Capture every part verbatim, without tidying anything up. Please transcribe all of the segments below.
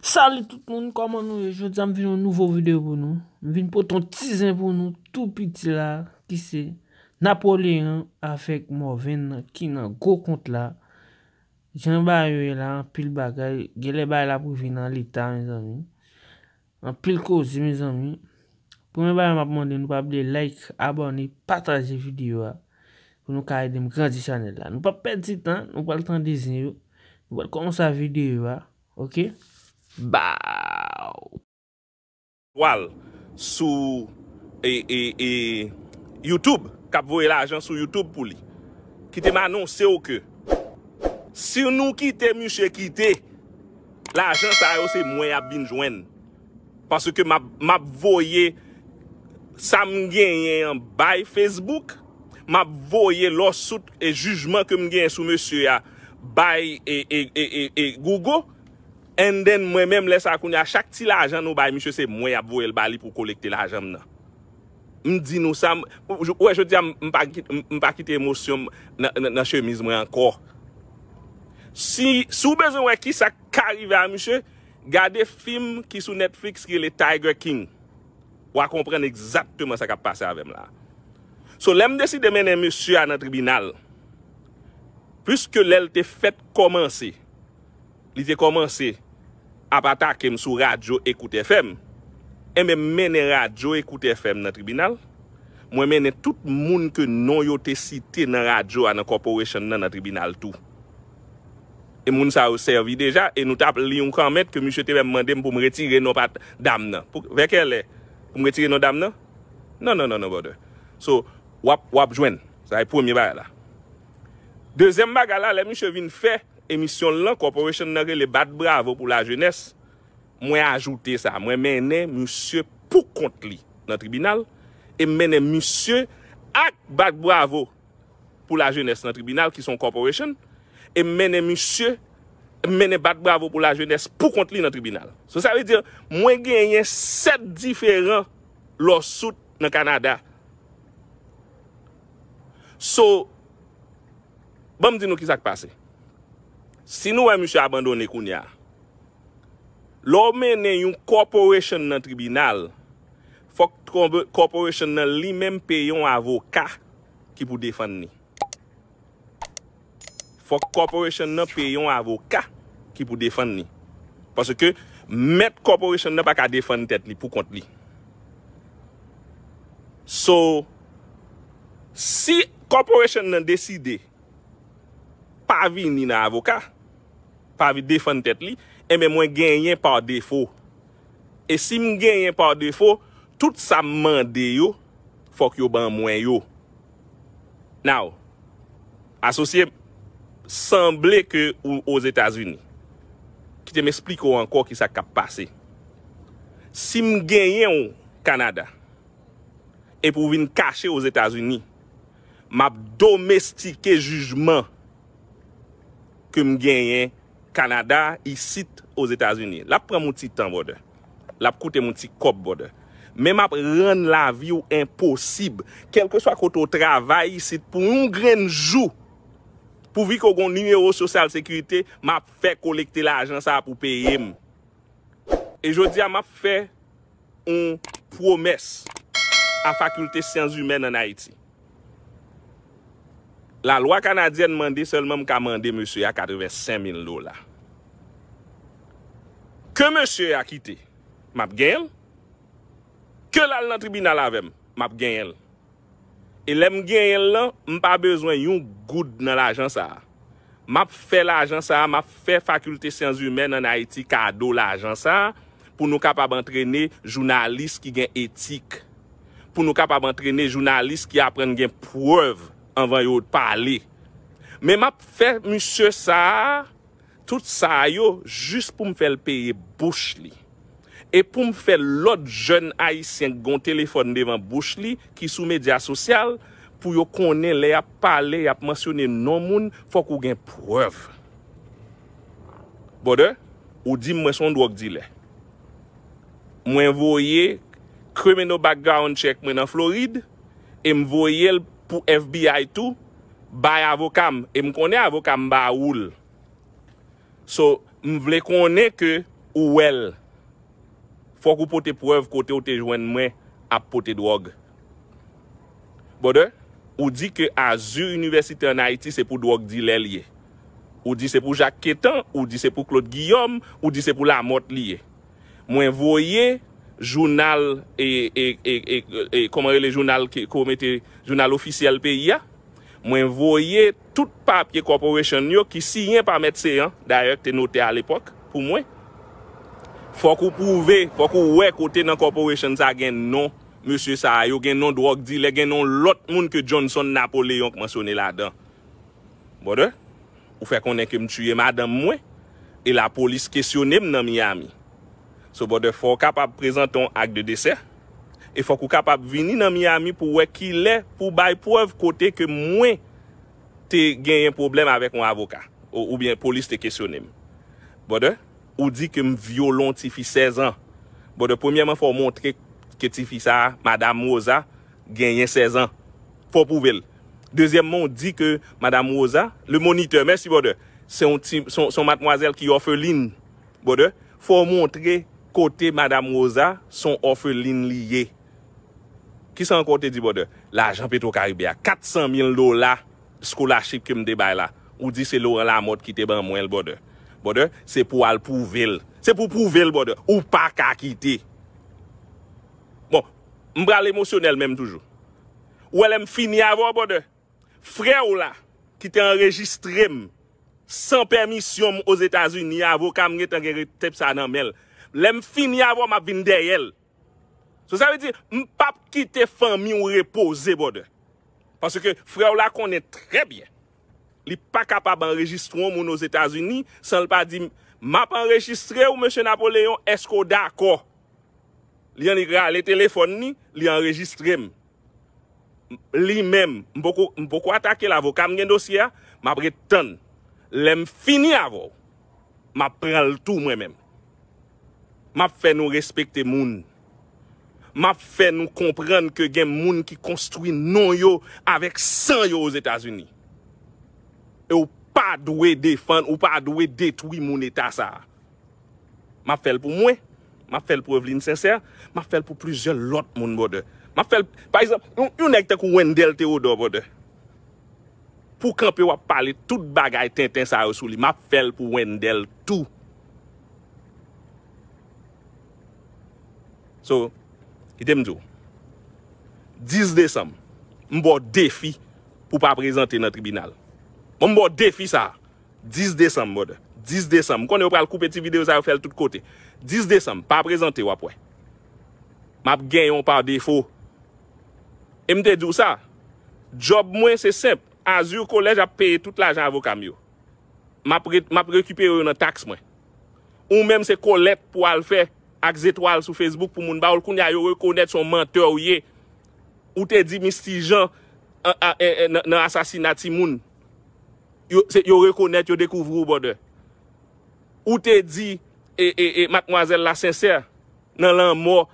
Salut tout moun, kòman nou ye? Jodi a m vin yon nouvo videyo pou nou. M vin pote yon ti zen pou nou tou piti la, ki se Napoleon avèk Morvan ki nan gwo kont la. Jan bagay yo ye la, anpil bagay. Genlè bagay la pou vin an leta, mezanmi. Anpil koze, mezanmi. Premye bagay m ap mande nou, pa bliye like, abòne, pataje videyo a. Pou nou ka ede m grandi chanèl la. Nou p ap pèdi tan, nou pral tande zen yo. Nou pral kòmanse videyo a. Ok? Bow! Twal sou e, e, e, YouTube, k ap voye lajan sou YouTube pou li. Kite m anonse w ke si nou kite misye kite, lajan sa yo se mwen y ap vin jwenn. Paske m ap, m ap voye sa m genyen an bay Facebook, m ap voye lawsuit e jijman ke m genyen sou mesye a bay e, e, e, e, e Google, and then mwen menm lè sa kounye a chak ti lajan nou bay misye se mwen y ap voye l ba li pou kolekte lajan m nan. M di nou sa, m, w, w, wè jodi a m, m pa, m, m pa kite emosyon m nan, nan, nan chemiz mwen ankò. Si, si w bezwen wè kisa k ka rive a misye, gade fim ki sou Netflix ki rele Tiger King. W a konprann egzakteman sa k ap pase avè m la. So, lè m deside mennen mesye a nan tribinal, pliske lè l te fèt kòmanse, li te kòmanse ap atake m sou radyo Ekout F M. Enben, m mennen radyo Ekout F M nan tribinal. Mwen mennen tout moun ke non yo te site nan radyo a, nan corporation nan, nan tribinal tou. E moun sa yo sèvi deja, e nou t ap li yon kòmant ke misye te menm mande m pou m retire non pa dam nan. Pou, vè kèlè? Pou m retire non dam nan? Non, non, non, non, brother. So, w ap, w ap jwenn. Sa e premye bagay la. Dezyèm bagay la, lè misye vin fè emisyon l lan, corporation nan rele Bat Bravo pou Lajenès, mwen ajoute sa. Mwen mennen misye pou kont li nan tribinal, e m mennen misye ak Bat Bravo pou Lajenès nan tribinal, ki se yon corporation, e m mennen misye, m mennen Bat Bravo pou Lajenès pou kont li nan tribinal. So, sa vle di, mwen genyen sèt diferan lawsuit nan Kanada. So, ban m di nou kisa k pase. Si nou wè misye abandone kounye a, lè w mennen yon corporation nan tribinal, fòk corporation nan li menm peye yon avoka ki pou defann li. Fòk corporation nan peye yon avoka ki pou defann li. Paske mèt corporation nan pa ka defann tèt li pou kont li. So, si corporation nan deside pa vini nan avoka, pa vin defann tèt li, enben mwen genyen pa defo. E si m genyen pa defo, tout sa m mande yo, fòk yo ban mwen yo. Now, asosye, sanble ke ou Ozetazini. Kite m esplike w ankò kisa k ap pase. Si m genyen w Kanada, epi w vin kache Ozetazini, m ap domestike jijman ke m genyen Kanada, isit Ozetazini. L ap pran m yon ti tan, brother. L ap koute m yon ti kòb, brother. Men m ap rann lavi w enposib. Kèlkeswa kote w travay isit, pou yon grenn jou, pouvi ke w gen yon nimewo sosyal sekirite, m ap fè kolekte lajan sa a pou peye m. E jodi a, m ap fè yon pwomès a Fakilte Syans Imèn ann Ayiti. Lalwa kanadyèn mande sèlman m ka mande mesye a katrevensenk mil dola. Ke mesye a kite, m ap genyen l. Ke l al nan tribinal avè m, m ap genyen l. E lè m genyen l lan, m pa bezwen yon goud nan lajan sa a. M ap fè lajan sa a, m ap fè Fakilte Syans Imèn ann Ayiti kado lajan sa a, pou nou kapab antrene jounalis ki gen etik, pou nou kapab antrene jounalis ki aprann gen prèv anvan yo pale. Men m ap fè misye sa a, tout sa a yo, jis pou m fè l peye bouch li. E pou m fè lòt jèn ayisyen k gen yon telefòn devan bouch li, ki sou medya sosyal, pou yo konnen lè y ap pale, y ap mansyone non moun, fòk ou gen prèv. Brother, ou di m mwen se yon dwòg dilè. Mwen voye criminal background check mwen nan Florid, e m voye l pou F B I tou, bay avoka m, e m konnen avoka m ba ou l. So, m vle konnen ke ou wè l. Fòk ou pote prèv kote ou te jwenn mwen ap pote dwòg. Brother, ou di ke Azur University an Ayiti se pou dwòg dilè li ye. Ou di se pou Jacques Quétan, ou di se pou Claude Guillaume, ou di se pou Lamothe li ye. Mwen voye jounal, e, e, e, e, e, kòman rele jounal ki, ke w mete, jounal ofisyèl peyi a. Mwen voye tout papye corporation yo ki siyen pa Mèt Seyan, dayè te notè alepòk, pou mwen. Fòk ou pwouve, fòk ou wè kote nan corporation sa gen non mesye sa yo, gen non dwòg dilè, gen non lòt moun ke Johnson Napoléon k mansyone ladan. Brother, ou fè konnen ke m tiye madanm mwen, e lapolis kesyone m nan Miami. So, brother, fò w kapab prezante yon ak de desè, e fòk ou kapab vini nan Miami pou wè kilè pou bay prèv kote ke mwen te genyen pwoblèm avèk yon avoka, ou, oubyen polis te kesyone m. Brother, ou di ke m vyole yon tifi sèz an. Brother, premyèman, fò w montre ke tifi sa a, Madam Rosa, genyen sèz an. Fò w pwouve l. Dezyèmman, ou di ke Madam Rosa, le moniteur, mèsi, brother, se yon ti, se yon, se yon matmwazèl ki òfelin, brother. Fò w montre kote Madam Rosa, se yon òfelin li ye. Kisa ankò w te di, brother? Lajan Petro Caribe a, kat san mil dola scholarship ke m te bay la. Ou di se Laurent Lamothe ki te ban mwen l, brother. Brother, se pou w al pwouve l. Se pou w pwouve l, brother. Ou pa ka kite. Bon, m pral emosyonèl menm toujou. Ou wè lè m fini avè w, brother? Frè w la, ki te anrejistre m san pèmisyon m Ozetazini, avoka m gentan gen tep sa nan men l. Lè m fini avè w, m ap vin dèyè l. So, sa vle di, m p ap kite fanmi w repoze, brother. Paske frè w la konnen trè byen. Li pa kapab anrejistre yon moun Ozetazini san l pa di, "M ap anrejistre w, mesye Napoleyon, èske w dakò?" Li annik rale telefòn li, li anrejistre m. Li menm, m poko, m poko atake l, avoka m gen dosye a, m ap ret tann. Lè m fini avè w, m ap pran l tou mwen menm. M ap fè nou respekte moun. M ap fè nou konprann ke gen moun ki konstwi non yo avèk san yo Ozetazini. E w pa dwe defann, ou pa dwe detwi moun eta sa a. M ap fè l pou mwen. M ap fè l pou Evelyne Sincère. M ap fè l pou plizyè lòt moun, brother. M ap fè l, pa egzanp, yon, yon nèg tankou Wendell Theodore, brother. Pou w kanpe w ap pale tout bagay tenten sa yo sou li. M ap fè l pou Wendell tou. So, kite m di w. Dis desanm, m ba w defi pou w pa prezante nan tribinal. Bon, m ba w defi sa a. Dis desanm, brother. Dis desanm. M konnen yo pral koupe ti videyo sa yo, fè l tout kote. Dis desanm, pa prezante, w ap wè. M ap genyen w pa defo. E m te di w sa. Djòb mwen se senp. Azur College ap peye tout lajan avoka m yo. M ap re-, m ap rekipere yo nan taks mwen. Ou menm se kolèt pou w al fè ak zetwal sou Facebook pou moun ba w l. Kounye a yo rekonèt se yon mantè w ye. Ou te di Misty Jean an, a, e, e, nan, nan asasina timoun. Yo, se, yo rekonèt, yo dekouvri w, brother. Ou te di, e, e, e, Madmwazèl la Sincère nan lanmò,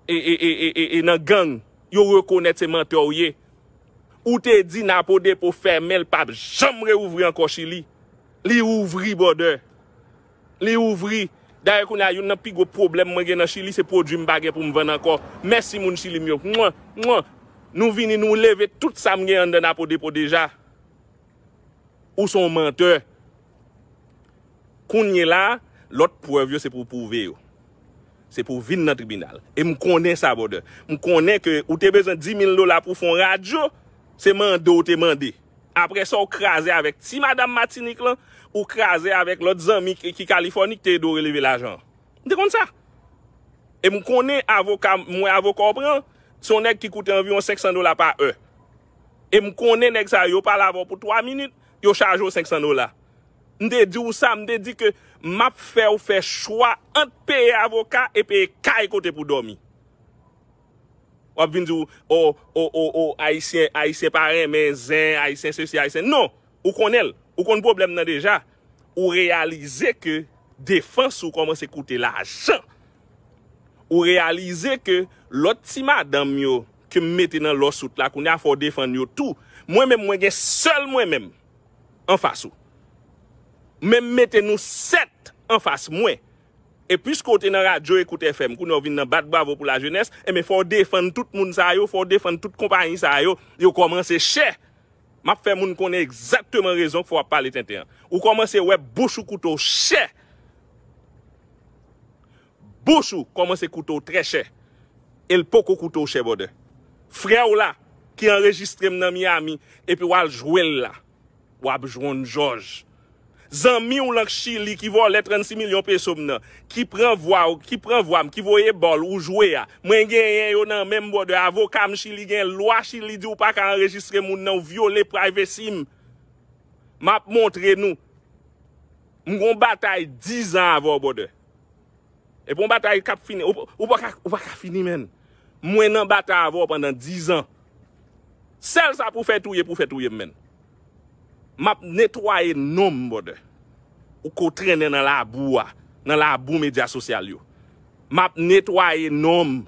e, e, e, e, e, e nan gang, yo rekonèt se mantè w ye. Ou te di Napo Depo fèmen, l p ap janm reouvri ankò Chili. Li ouvri, brother. Li ouvri. Dayè, kounye a, youn nan pi gwo pwoblèm mwen gen nan Chili, se pwodui m pa gen pou m vann ankò. Mèsi, moun Chili m yo. Mwen, mwen. Nou vini, nou leve tout sa m gen anndan Napo Depo deja. Ou se yon mantè. Kounye la, lòt prèv yo, se pou w pwouve yo. Se pou w vin nan tribinal. E m konnen sa, brother. M konnen ke ou te bezwen dis mil dola pou w fè yon radyo, se mande w te mande. Apre sa, ou kraze avèk ti madanm Matinik lan, ou kraze avèk lòt zanmi ki, ki Kalifòni ki te ede w releve lajan an. M te konn sa. E m konnen avoka, m wè avoka w pran, se yon nèg ki koute anviwon senk san dola pa è. E m konnen nèg sa yo, yo pale avè w pou twa minit, yo chaje w senk san dola. M te di w sa, m te di ke m ap fè w fè chwa ant peye avoka e peye kay kote pou dòmi. W ap vin di w, o, o, o, o, Ayisyen, Ayisyen pa renmen zen, Ayisyen sesi, Ayisyen. Non, ou konnen l. Ou konn pwoblèm nan deja. Ou reyalize ke defans ou kòmanse koute lajan. Ou reyalize ke lòt ti madanm yo ke m mete nan lawsuit la, kounye a fò w defann yo tou. Mwen menm, mwen gen sèl mwen menm anfas ou. Men m mete nou sèt anfas mwen. E piske w te nan radyo Ecoute F M, kounye a w vin nan bat bravo pou lajenès, enben fò w defann tout moun sa yo, fò w defann tout konpayi sa yo, yo kòmanse chè. M ap fè moun konnen egzakteman rezon k fè w ap pale tenten an. Ou kòmanse wè bouch ou koute w chè. Bouch ou kòmanse koute w trè chè. E l poko koute w chè, brother. Frè w la, ki anrejistre m nan Miami, epi w al jwe l la. W ap jwenn jòj. Zanmi w lan Chili ki vòlè trannsis milyon peso m nan, ki pran vwa w, ki pran vwa m, ki voye bòl ou jwe a. Mwen genyen yo nan men m, brother. Avoka m Chili gen lwa Chili di w pa ka anrejistre moun nan, w vyole privacy m. M ap montre nou. M gon batay diz an avè w, brother. E pou yon batay k ap fini, ou, ou pa ka, ou pa ka fini, menn. Mwen nan batay avè w pandan diz an. Sèl sa pou fè touye, pou fè touye m, menn. M ap netwaye non m, brother. Ou ko trennen nan labou a, nan labou medya sosyal yo. M ap netwaye non m.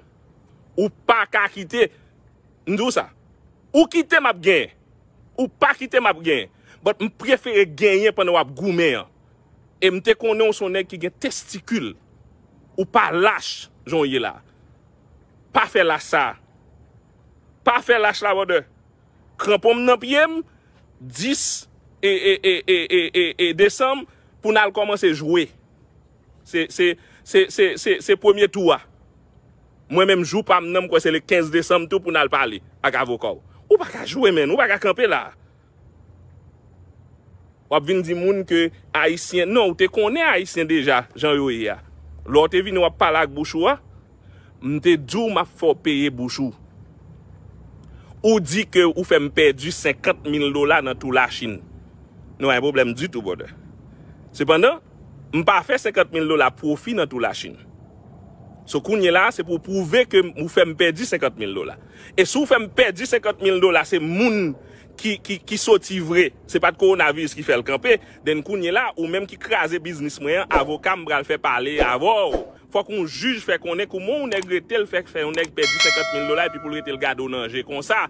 Ou pa ka kite, m di w sa. Ou kite m ap genyen. Ou pa kite m ap genyen. But m prefere genyen pandan w ap goumen an. E m te konnen w se yon nèg ki gen testikil. Ou pa lach jan w ye la. Pa fè lach sa. Pa fè lach la, brother. Kranpon m nan pye m, dis e, e, e, e, e, e, e desanm, pou n al kòmanse jwe. Se, se, se, se, se, se premye tou a. Mwen menm, jou pa m nan, m kwè se le kenz desanm tou pou n al pale ak avoka w. Ou pa ka jwe, menn. Ou pa ka kanpe la. W ap vin di moun ke Ayisyen, non, ou te konnen Ayisyen deja, jan yo ye a. Lè w te vini w ap pale ak bouch ou a, m te di w m ap fè w peye bouch ou. Ou di ke ou fè m pèdi senkant mil dola nan tou Lachin. Nou pa gen pwoblèm ditou, brother. Sepandan, m pa fè senkant mil dola pwofi nan tou Lachin. So, kounye la, se pou w pwouve ke ou fè m pèdi senkant mil dola. E si w fè m pèdi senkant mil dola, se moun ki, ki, ki soti vre. Se pa t kowonaviris ki fè l kanpe. Then kounye la, ou menm ki kraze biznis mwen an, avoka m pral fè pale avè w. Fòk yon jij fè konnen kouman yon nèg rete l fè, fè yon nèg pèdi senkant mil dola epi pou l rete l gade w nan je konsa.